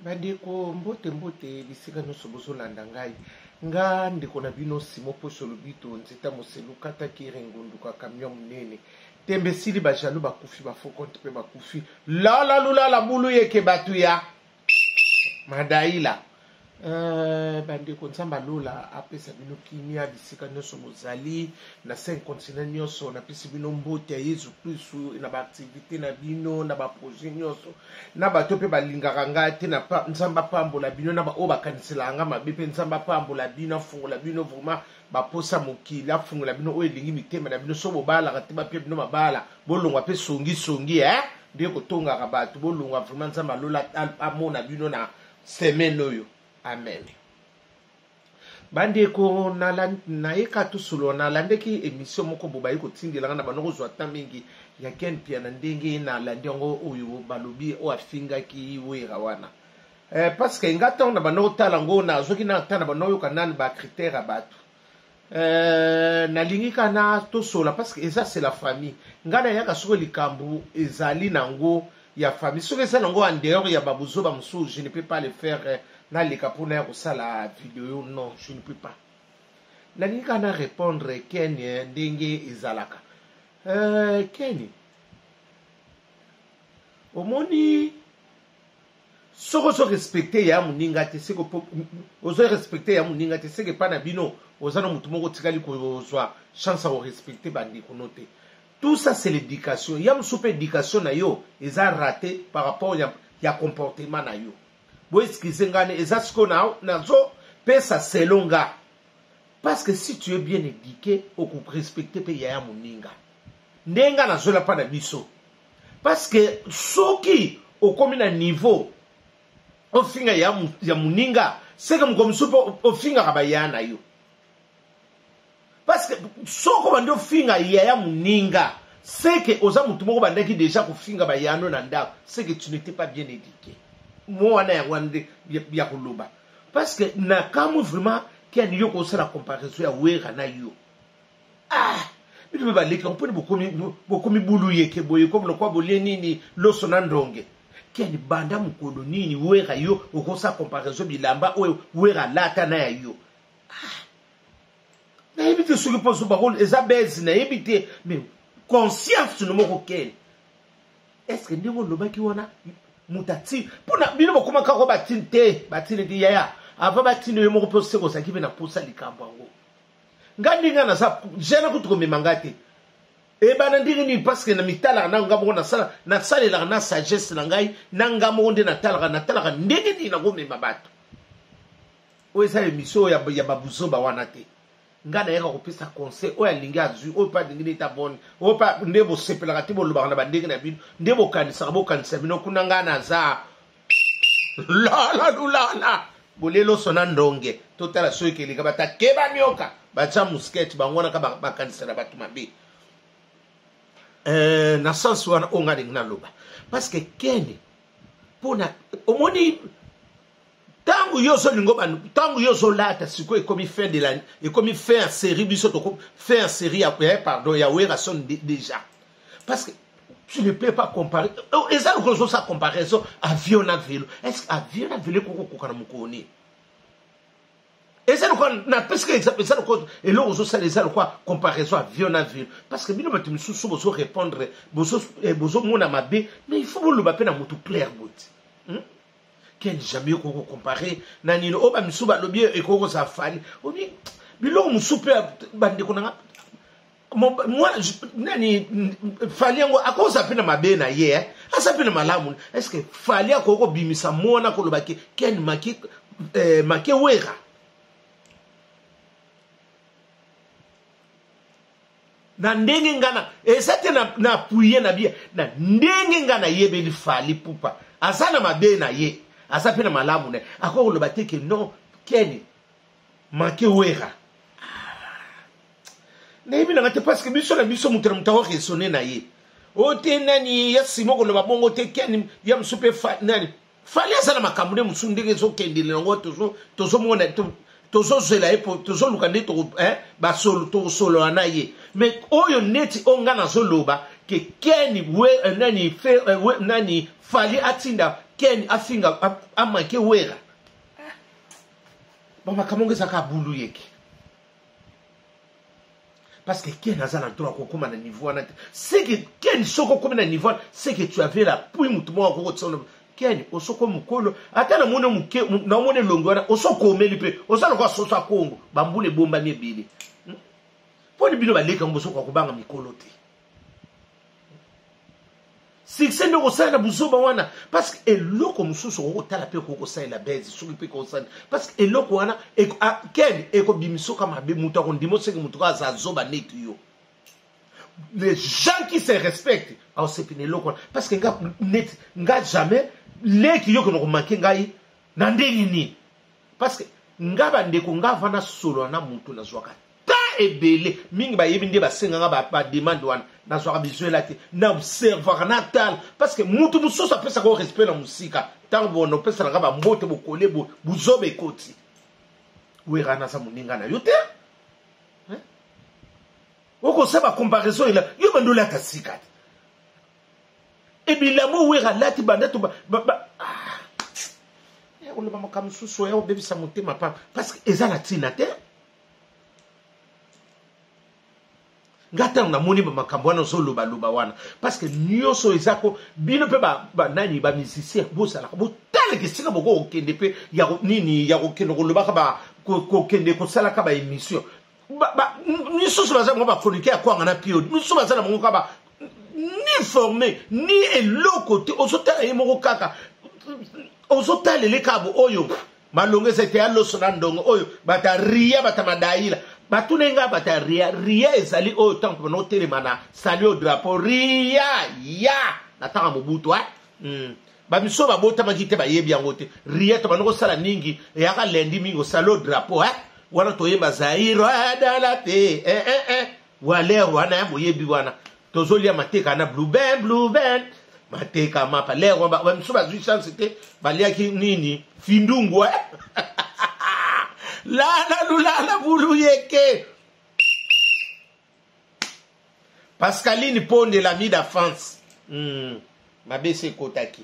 Bandeko mbote mbote bisika nyonso bozolanda ngai nga ndeko na bino Simon Poso Lobito nzeta moselu kata kiri ngunduka camion munene tembe esili ba jaloux bakufi ba faux compte pe bakufi lala lulala bulu yeke batu ya madaila Euh, bandeko nzambe alola apesa bino kimia bisika nyonso bozali na cinq continent nyonso napesi bino mbote ya yezu kristu na baaktivité na bino na baprojet nyonso na bato mpe balingaka ngai te na nzambe apambola bino na baoyo bakaniselaka ngai mabe mpe nzambe apambola bino afungola bino vraiment baposa mokili afungola bino oyo elingi mitema na bino so bobalaka te bapia bino mabala bolongwa mpe songisongi e nde kotongaka bato bolongwa vraiment nzambe alola amona bino na semaine oyo amen bandeko nayeka tosolola nalandaki emission moko bo baye kotindela nga na bando kozwa temps mingi ya ken pia na ndenge nalandi yango oyo balobi oyo afingaki wera wana eh, parce que nga ntango na bando kotala yango nazwaki na ntango na bando oyoka nani bacritère ya bato eh, nalingi kaka na tosolola parce que eza c'est la famille nga nayaka soki likambo ezali nango ya famille soki eza nango en dehors ya babuzoba mosusu je ne peux pas le faire eh, naleka mpona ya kosala video non je ne peux pas nalingi kaka na répondre ken eh, ndenge ezalaka euh, ken omoni soki ozo respecte ya moninga te seke ozo respecte ya moninga te seke epai na bino oza na motu moko otikali kozwa chance ya korespecte bandeko no te tout ça c'est l'éducation ya mosusu mpe éducation na yo eza rate par rapport ya, ya comportement na yo bo excuse nga ne eza sikoyo nazo pesa selon nga parce que si tu es bien éduqué okorespecte mpe yaya moninga ndenge nga nazwela mpa na biso parce que soki okomi na niveau ofinga ya, ya moninga seke mokolo mosusu mpe ofingaka bayaya na yo parce que soki obandi ofinga yaya moninga seke oza motu moko obandaki deja kofinga bayano na ndako seke tu n'étais pas bien éduqué mo wana yango wana nde ya koloba parce que nakamwi vraiment ken yo kosala comparaison ya wera na yo ah bino mpe baleki yango mponi bokomi, bokomi bulu yeke boye komi lokwa bolie nini loso na ndonge ken banda mokolo nini wera yo okosala comparaison bilamba oyo wera alata na ya yo ah nayebi te soki mposo bakolo eza base nayebi te mais conscience no moko ken est ce que ndenge olobaki wana moto ati mpona bino bokoma kaka batini te batini te yaya avant batini yo moko mpe oseko ozalaki mpe na mposa likambo yango nga ndenge naza jeune kutu komema nga te ebana ndenge nini parce que na mitalaka na nga moko nasala nasalelaka na sagesse na ngai na nga moko nde natalaka natalaka ndenge nini nakomema bato oyo eza emission oyo ya babuzoba wana te ngai nayaka kopesa conseil oyo alingi azwi oyo mpe alingi nde tabone oyo mpe nde bosepelaka te bolobaka na bandenge na bino nde bokanisaka bokanisa bino kuna ngai naza lala lulala boleloso na ndonge totala soki keleka bata keba nioka batya muskete bango wana ka bakanisa na bato mabe eh, na sens wana oyo ngai alingi naloba parce que kene mpona omoni ntango yo ozolingo ntango yo ozolata sikoyo ekomi fin de la ekomi fin ya série biso toko fin ya série ya eh, pardon ya werrason déjà parce que tu ne peux pas comparer oh, eza lokola ozosala comparaison avion na velo est ce que avion na velo ekoki kokoka na mokolo nini eza lokola napesika exemple eza lokola eloko ozosala eza lokola comparaison avion na velo parce que bino bato misusu bozo répondre bozomona eh, mabe mais il faut boloba mpe na motu claire boti hmm? ken jamais okoki kocompare na nini oyo bamisusu balobi ekoki kozala fali obi biloko mosusu mpe bandeko na nga nani fali yango akozala mpe na mabe na ye eh? aza mpe na malamu est ce que fali akoki kobimisa mwana koloba ke ken make, eh, make wera na ndenge nga na eza te na, na appuye na bia na ndenge nga nayebeli fali pupa aza na mabe na ye aza mpe na malamu na ye akoki koloba te ke non ken manke wera ah. nayebi nanga te parce que biso na biso moto na moto akoresone na ye o te nani ya simo koloba bongo te ken ya mosusu mpe nani Fally aza na makambo nde mosusu ndenge ezokendele yango tozomona tozozela ye tozoluka nde tosolola na ye mais oyo neti oyo ngai nazoloba ke ken we, eh, nani, fe, eh, we, nani Fally atinda Ken afinga amanke Wera. Ah. Bamakambo ngo ezaka bulu yeke. Parce que Ken aza na droit kokoma na niveau wana te. C'est que Ken soko okomi na niveau wana, c'est que tu avais l'appui mutu moko akoki kotia Ken osoko mokolo ata na moni moke na moni elongi wana osokomeli mpe oza lokola soso ya Kongo bambula ebombami ebele. Mpo ni bino baleki yango bozokoka kobanga mikolo te. Succès nde okosala na buzoba wana parce que eloko mosusu okoki kotala mpe okoki kosalela base soki mpe kosala parce que eloko wana ken ekobimisoka mabe moto akondima oseki moto kaka aza zoba neti yo. Les gens qui se respectent aosepi na eloko wana parce que nga neti nga jamais leki yo kende komanke ngai na ndenge nini parce que nga bandeko nga avanda solola na moto nazwaka ta ebele mingi bayebi nde basenganga bademande wana nazwaka bizwela te na observaka natala parce que moto mosusu apesaka o respect na mosika ntango bona opesanaka bambote bokole boye buzoba ekoti wera naza moninga na yo te okosala bacomparaison ela yo bando olata sika te ebilamba owera alati banda to ah. Oloba makambo mosusu oya obebisa motema pa parce que eza na ntina te. Nga ntango namoni bamakambo wana ozolobaloba wana parce que nyonso eza ko bino mpe banani bamusicien bozalaka botalaka esika boko kokende mpe ya nini ya kokende kolobaka kokende kosalaka baémission. Misusu baza bango bachronique ya kwanga na pio, misusu baza na bango kaka ni forme ni eloko te. Ozotala ye moko kaka ozotalele kaka bo oyo malongo eza te ya loso na ndongo oyo bata ria bata madaila batuna nga bata ria ria ezali oyo ntango tobanda kotelema na sali oyo drapeau ria ya na ntango ya Mobutu eh? Bamiso babotamaki te bayebi yango te. Ria tobanda kosala mingi eyaka lendi mingi osali oyo drapeau eh? Wana toyemba Zaire adala te eh, eh, eh. Waler wana ya boyebi wana tozolia mateka na blue band blue band mateka mapa lere wana bamiso bazwi chance te baliaki nini findungu eh? Lala lulala bulu yeke Pascaline Ponde l'ami d'enfance mabese ekotaki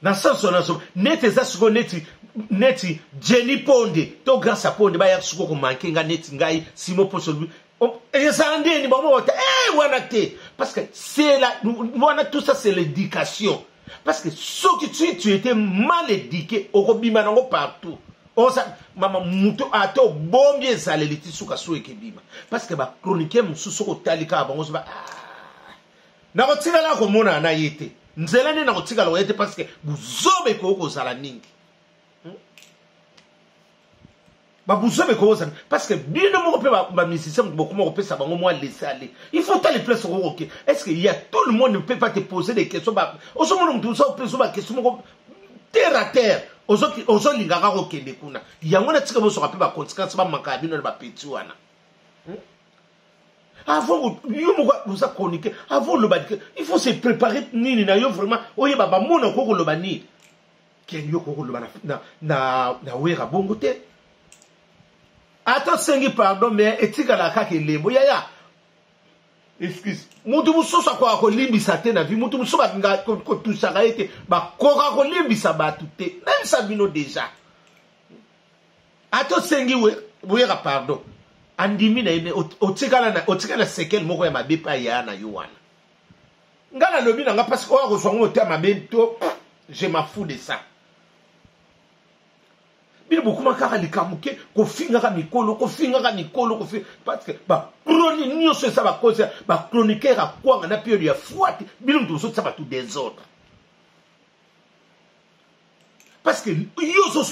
na sens wana so neti eza sikoyo neti neti Jenny Ponde to Grâce ya Ponde bayaka sikoyo komanke nga neti ngai Simo Poso ezala ndeni bango bota eh wana te parce que c'est la wana tout ça c'est l'éducation parce que soki tu étais mal éduqué okobima nango partout oza mama moto ata obombi ezaleli ti suka so ekebima parce que bachroniqueur mosusu soki otali kaka bango soba nakotikala komonana na ye te nzela nde nakotikala koye te parce que buzoba ekoki kozala mingi babuzoba ekoki kozala parce que bino moko mpe bamusicien moto bokoma kopesa bango mwa laisser aller. Il faut tala place okoki oke. Est ce que ya tout le monde ne peut pas te poser des questions? Ozomona moto mosusu opesa baquestion moko terre à terre, ozolingaka kokende kuna yango na tika bosoka mpe baconséquence bamaka ya bino na bapeti wana. Avant yo moko oza chroniqueur, avant oloba il faut se préparer nini na yo vraiment oyeba bamona okoki koloba nini. Ken yo okoki koloba na Wera bongo te. Ata osengi pardon mais etikalaka kaka elembo yaya. Excuse, mutu mosusu akoka kolimbisa te na vie, mutu mosusu balinga kotusaka ye te, bakoka kolimbisa bato te. Nayebisa bino déjà, ata osengi Wera pardon andimi na ye, otikala na sekele moko ya mabe mpe aya na yo wana. Nga nalobi na nga parce que oyo akozwa ngo motema mabe to je m'en fous de ça. Bino bokoma kaka likambo ke kofingaka mikolo, kofingaka mikolo, parce que bachroni nyonso eza bakozi bachroniqueur akwanga na période ya fwati bino moto bozotisa bato désordre parce que yo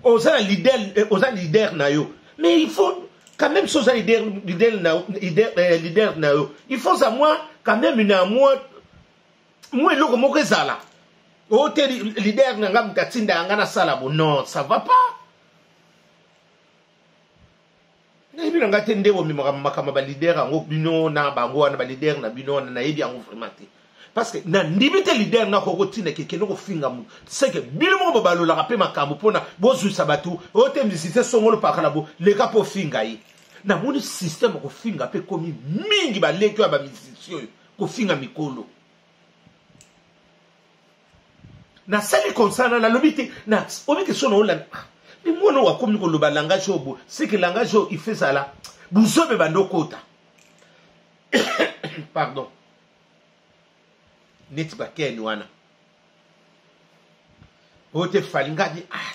oza na leader, oza leader na yo, mais il faut quand même si oza leader, leader na, leader, leader na yo, il faut za moi quand même na moi moi eloko moko ezala o te leader na nga moto atinda nga nasala bo non ça va pas. Nayebi na nga te nde bomemaka makambo ya baleader yango bino na bango wana baleader na bino wana nayebi yango vraiment te parce que na ndimi te leader na koko tina kekende kofinga moto c'est que bino moko bobalolaka mpe makambo mpona bozwisa bato oyo te musicien songolo pakala bo leka mpo ofinga ye. Namoni système kofinga mpe ekomi mingi baleki oyo ya bamusicien oyo kofinga mikolo. Nasali constat na nalobi te na obi question na olanda ah, mais mwana oyo akomi koloba langage oyo boye, c'est que langage oyo il fait zala buzobe bando kota pardon neti bakeni wana oyo te fali ngadi ah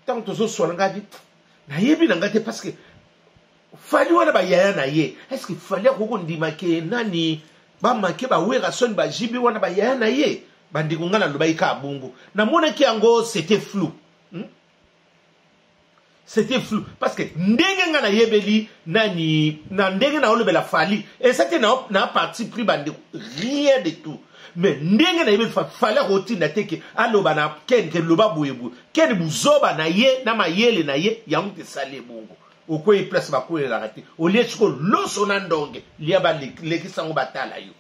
ntango tozoswana ngadi nayebi na ngai te parce que fali wana bayaya na ye est ce que fali akoki kondima ke nani bamake bawerason bajibi wana bayaya na ye bandeko ngai nalobaki kaka bongo namonaki yango c'était flou C'était flou parce que ndenge nga nayebeli nani na ndenge naolobela fali eza te na, na parti pris bandeko rien de tout mais ndenge nayebeli fali akotinda te ke aloba na ken ke loba boye boye ken buzoba na ye na mayele na ye yango te esali ebongo okwei place bakwelelaka te olie siko loso na ndonge lia balekisa yango batala yo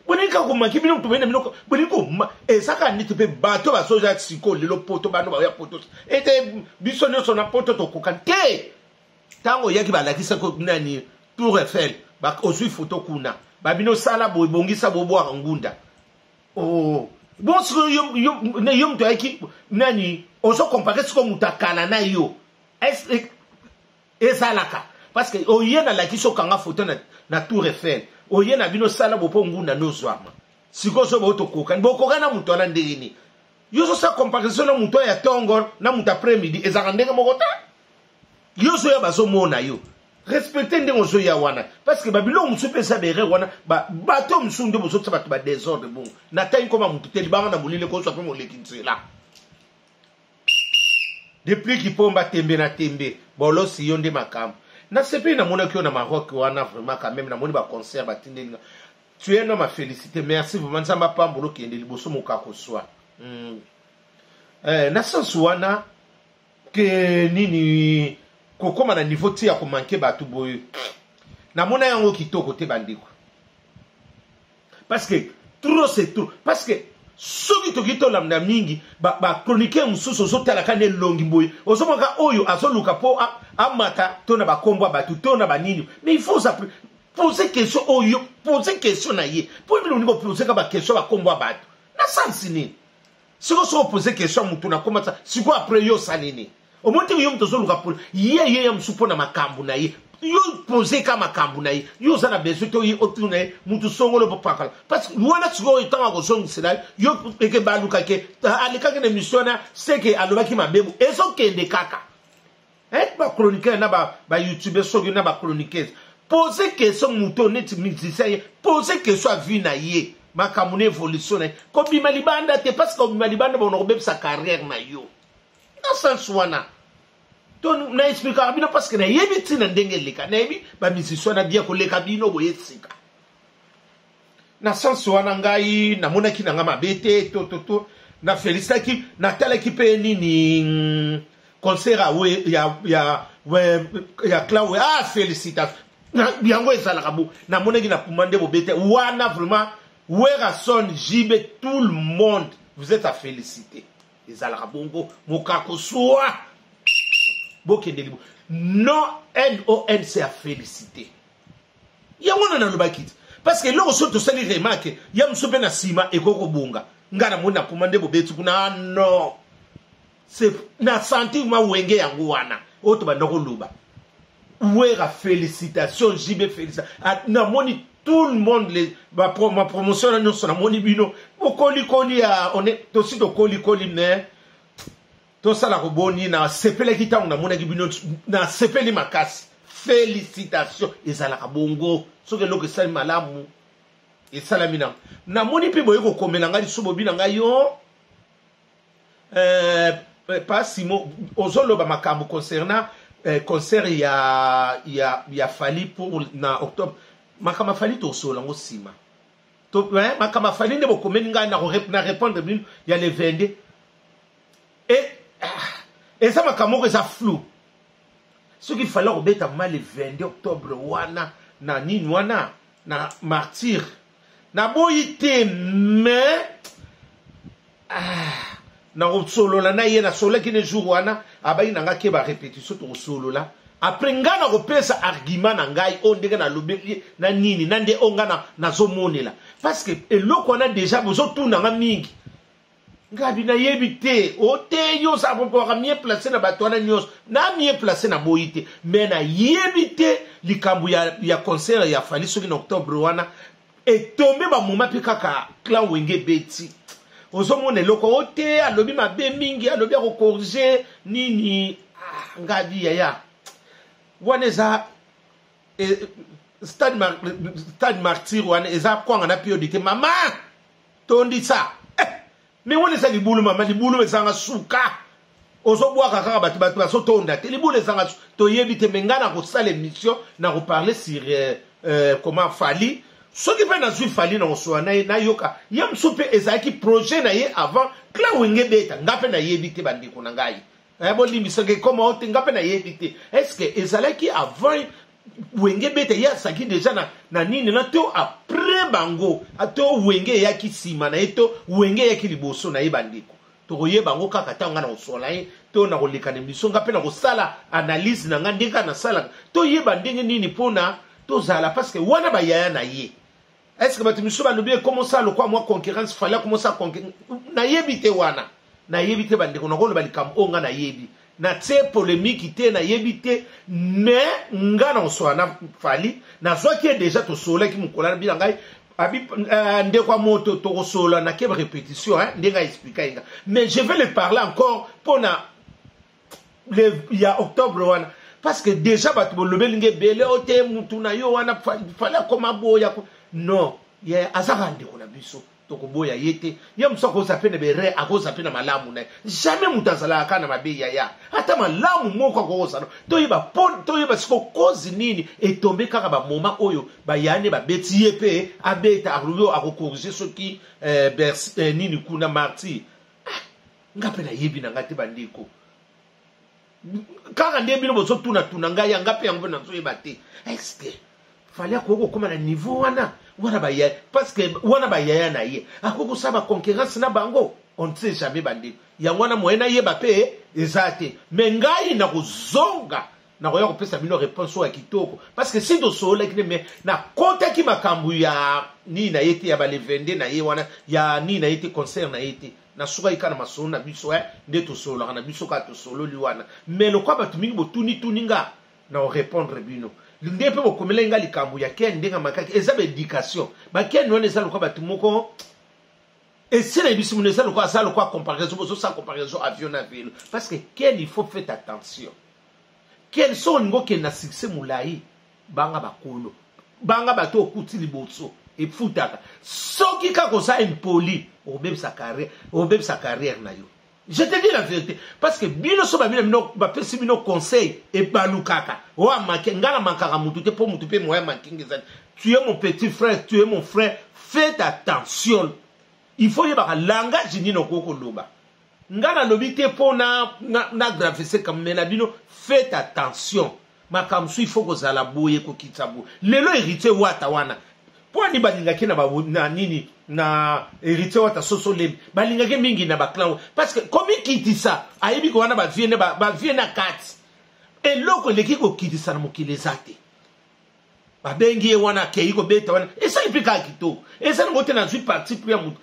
bolingi kaka komaki bino moto boyina bino bolingi koma eza kaka neti mpe bato bazoya sikoyo lelo poto bano baoya poto ete biso nyonso na poto tokoka te ntango oyaki balakisaki nani tour eiffel ozwi foto kuna babino sala boye bongisa bobwaka ngunda oh. bon sikoyo yo moto ayaki nani ozo compare sikoyo moto akala na yo Ezalaka parce que oye na lakisi okanga photo na, na tour Eiffel oye na bino sala bopo ngunda nozwama sikoyo so boyo tokokani bokokani na moto wana ndenge nini yo ozosala comparaison na moto ya tongo na moto après midi ezalaka ndenge moko te yo ozoya bazomona yo respecte ndenge ozoya wana parce que babiloko mosusu mpe eza baerreur wana bato mosusu nde bozotia bato badesordre bongo natangi nkoma motu te libanga na molili ekozwa mpe moleki nzela Depuis kipomba tembe na tembe bolosi yo nde makambo nasepeli namonaki yo na Maroc wana vraiment quand même namoni ba concert batindeli nga tu es un homme à féliciter merci vraiment nzambe apambola okende liboso mokako swa mm. eh, na sens wana ke nini kokóma na niveau ti ya komanke bato boye namona yango kitoko te bandeko parce que trop c'est trop parce que soki toki tolanda mingi bachroniqueur ba mosusu ozotalaka na elongi boye ozomonaka oyo azoluka mpo amata to na bakombo ya bato to na banini mais il faut pose question oyo pose question na ye mpo bino olingi kopose ka baquestion bakombo ya bato na sansi nini sikoyo soki opose question ya motu na komata sikoyo après yo osali nini omoni te yo moto ozoluka pole ye ye ya mosusu mpo na makambo na ye yo pose ka makambo na ye yo oza na besoin te oye otuna ye motu songolo bopakala parce que wana sikoyo ntango akozongisela yo eke balukake alekaki na émission wana seke alobaki mabe ezokende kaka eh, bachroniqueur na bayoutube soki na bachroniqueuse pose question moto neti musicien ye pose question ya vie na ye makambo na évolution na ye kobima libanda te parce que kobima libanda bona kobebisa carrière na yo na sens wana to na explikaka bino parce que nayebi ntina ndenge eleka nayebi bamusicien na bien koleka bino boye sika na sens wana ngai namonaki na ngai mabe te to to to na felicitaki natalaki mpe nini mm, concert ya, ya, ya, ya clawe ah félicitation yango ezalaka bo namonaki na puma nde bobete wana vraiment werason jb tout le monde vous êtes à féliciter ezalaka bongo mokako swa bokende libo non non c'est à féliciter yango wana nalobaki te parce que eloko soki tosali remarque ya mosusu mpe na nsima ekoki kobonga ngai namoni nakoma nde bobeti kuna ah non na sentir ma wenge yango wana oyo tobanda koloba wera félicitation jb félicitation ah, namoni tout le monde les ba ma promotion na nyonso namoni bino bokolikoli ya on est tosi tokolikoli mais tosala koboni nasepelaki ntango namonaki bino nasepeli makasi félicitation ezalaka bongo soki eloko esali malamu esalami na namoni mpe boye kokomela ngai lisusu bobi na ngai yo eh, pa simo ozoloba makambo concernant eh, concert ya, ya, ya fali pour na octobre makambo ya fali tosolola yango nsima eh, makambo ya fali nde bokomeli ngai na, na répondre bino ya le 22 e, ah, eza makambo moko eza flou soki fali akobeta ma le 22 octobre wana na nini wana na martyr naboyi te mais ah, nakosolola na ye nasololaki ne jour wana abayi na ngai ke barepetition tokosolola après ngai nakopesa argument na ngai oyo ndenge nalobi na nini na nde oyo ngai nazomonela parce que eloko wana deja bozotuna nga mingi Ngabi nayebi te o te yo oza kokaka mieux place na bato wana nyonso na mieux place na boyi te mais nayebi te likambo ya, ya concert ya Fally soki na octobre wana etombe bamoma mpe kaka clan Wenge ebeti ozomona eloko o te alobi mabe mingi alobi akokorige nini ah, ngabi yaya wana eza e, stade, mar, stade martyr wana eza kwanga na piodi te mama tondisa eh, me wana eza libulu mama libulu ezanga suka ozobwaka kaka bato bato bazotonda te libulu ezanga toyebi te me ngai nakosala émission nakoparle sur euh, euh, comment Fally soki mpe nazwi Fally na kosola na ye nayoka ye mosusu mpe ezalaki projet na ye avant clan Wenge beta nga mpe nayebi te bandeko na ngai eh, bolimbisaka ekoma o te nga mpe nayebi te est ce que ezalaki avant Wenge beta ye azalaki deja na, na nini na to après bango to Wenge eyaki nsima na ye to Wenge eyaki liboso na ye bandeko tokoyeba yango kaka ntango ngai na kosola ye to na koleka na émission nga mpe na kosala analyse na ngai ndenge kaka nasalaka toyeba ndenge nini mpona tozala parce que wana bayaya na ye est ce que bato misusu balobi ekomosala lokwa mwa concurrence Fally akomosala nayebi te wana nayebi te bandeko nakoloba likambo oyo ngai nayebi natie polémique te nayebi te mais nga na kosola na Fally nazwaki ye déjà tosololaki mokolo na bina ngai abi uh, ndeko ya moto tokosolola na kebe répétition hein, ndenge aexplika ye nga mais je vais le parler encore mpona ya octobre wana parce que déjà bato bolobeli nga ebele o te mutu na yo wana Fally akoma boya non ye azaka ndeko na biso tokoboya ye te ye mosu akoza mpe na bere akoza mpe na malamu na ye jamais moto azalaka kaka na mabe yaya ata malamu moko akokozala toyeba po toyeba siko kozi nini etombe kaka bamoma oyo bayane babeti ye mpe abeta alobi oyo akokorige soki eh, Bercy, eh, nini kuna martyr ah, nga mpe nayebi na ngai te bandeko kaka nde bino bozotunatuna ngai ya nga mpe yango mpe nazoyeba te est-ce Fally akoki kokóma na niveau wana wana bayaya parce que wana bayaya na ye akoki kosala baconcurrence na bango on ne sait jamais bandeko yango wana moye nayeba mpe eza te mais ngai nakozonga nakoya kopesa bino réponse oyo ya kitoko parce que si tosololaki ne mais nakotaki makambo ya nini na ye te ya balevende na ye wana ya nini na ye te concert na ye te nasukaki kaka na masolo na biso eh, nde tosololaka na biso kaka tosololi wana mais lokwa bato mingi botunituni nga na korépondre bino nde mpe bokomelaki nga likambo ya ken ndenge makaki eza baéducation baken wana eza lokwa bato moko esila biso mino eza lokwa aza lokwa comparaison bozosala comparaison avion na vélo parce que ken il faut faire attention ken so olingi okende na succès molai banga bakolo banga bato okuti liboso efutaka soki kaka oza impoli okobebisa carrière okobebisa carrière na yo je te dis la vérité parce que bino so babino bino bapesi bino conseil ebalukaka oyo amake ngai namakaka mutu te mpo mutu mpe moya makingi ezali tu es mon petit frère tu es mon frère faites attention il faut yebaka langage nini okoki koloba ngai nalobi te mpo na, na, na gravese kameme na bino faites attention makambo so il faut kozala boye kokitisa boye lelo héritier wata wana mpo ani balingaki na, ba, na nini na héritier wata soso lembi balingaki mingi na baclan parce que komikitisa ayebi ko wana bavie bavie na kati eloko eleki kokitisa na mokili eza te babengi ye wana akei kobeta wana esali mpe kaka kitoko eza nango te nazwi parti pris ya motu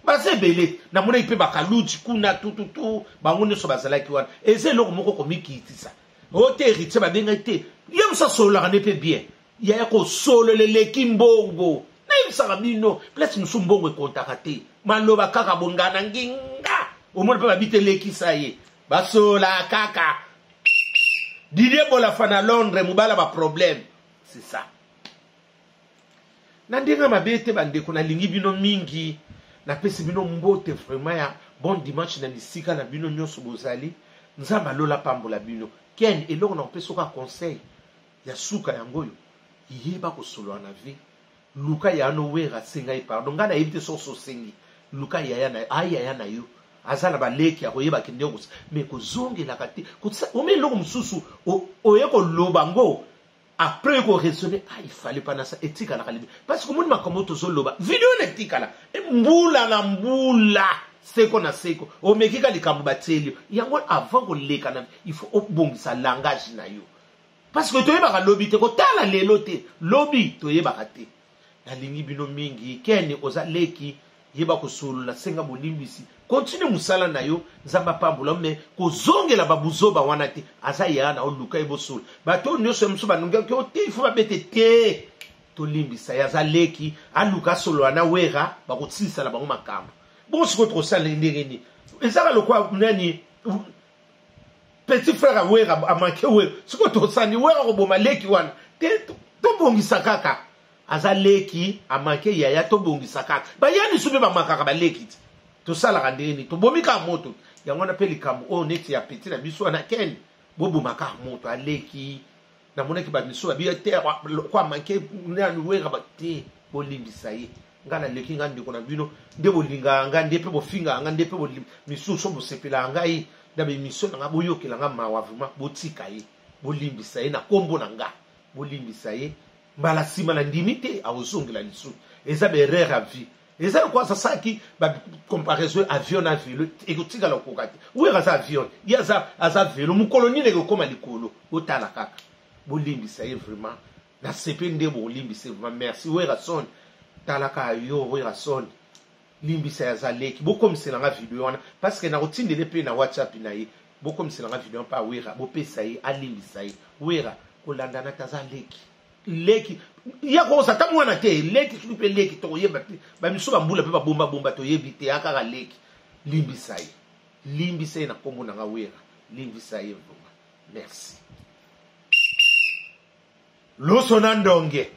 baza ebele namonaki mpe bakaluji kuna tututu bango nyonso bazalaki wana eza eloko moko komikitisa o te héritier babengaki te ye mosu asololaka nde mpe bien yaya kosolola eleki mbongo nayebisaka bino place mosusu mbongo ekontaka te maloba kaka bongana nginga omoni mpe babi te elekisa ye basola kaka Didier Bolafa na Londres mobala baproblème c'est ça na ndenge mabe te bandeko nalingi bino mingi napesi bino mbote vraiment ya bon dimanche na bisika na bino nyonso bozali nzambe alola pambola bino ken eloko na kopesa oka conseil ya suka yango oyo yeba kosolola na vie luka ya no wera asenga ye pardon ngai nayebi te soki osengi luka yaya na ayaya na yo aza na baleki akoyeba kende kosa mais kozongelaka te omi eloko mosusu oye koloba ngo après koraisonner ah il fallait pas nasa etikalaka libe parce que omoni makambo tozoloba video na etikala mbula na mbula seko na seko omeki ka likambo batieli yo yango avant koleka na il faut obongisa langage na yo parce que toyebaka lobi te kotala lelo te lobi toyebaka te nalingi bino mingi kene oza leki Yeba kosolola, senga bolimbisi, continue mosala na yo, Nzambe apambola, me kozongela babuzoba wana te. Aza yaya na oluka ye bosolo. Bato oyo nyonso ya mosusu banongaki o te, ifo babete te, tolimbisa ye, aza leki, aluka asolola na Wera, bakosilisa na bango makambo. Bongo sikoyo tokosala ndenge nini? Ezaka lokwa nani petit frère ya Wera amanke Wera, sikoyo tosani Wera koboma leki wana te, tobongisa kaka. Aza leki amanke yaya, tobongisa kaka. Baya misu mpe bamakaka baleki te, tosalaka ndenge nini? Tobomi kaka moto yango wana. Mpe likambo oyo neti ya petit na biso wana Ken, boboma kaka moto aleki. Namonaki bamisu babi te ko amanke nani Wera te, bolimbisa ye. Nga naleki, nga ndeko na bino nde bolingaka nga, nde mpe bofingaka nga, nde mpe misusu bosepelaka ngai na bemission na nga, boyokela nga mawa vraiment, botika ye, bolimbisa ye na nkombo na nga, bolimbisa ye. Mbala nsima na ndimi te akozongela lisusu, eza baerreur ya vie. Eza lokola asalaki bacomparaison avion na velo, ekotikala kokoka te. Wera aza avion, ye aza velo, mokolo nini ekokóma likolo? Botala kaka, bolimbisa ye vraiment. Nasepeli nde bolimbisa ye vraiment, merci. Werason, talaka yo Werason, limbisa ye, aza leki. Bokomisela nga video wana parce que nakotindele mpe na WhatsApp na ye. Bokomisela nga video mpe Awera, bopesa ye alimbisa ye. Wera kolandana te, aza leki, leki ya kokosa ata mwana te, leki soki mpe leki tokoyeba te. Bamisu bambula mpe babombabomba toyebi te, akaka leki. Limbisa ye, limbisa ye na nkombo na nga Wera, limbisa ye vraiment, merci. Loso na ndonge.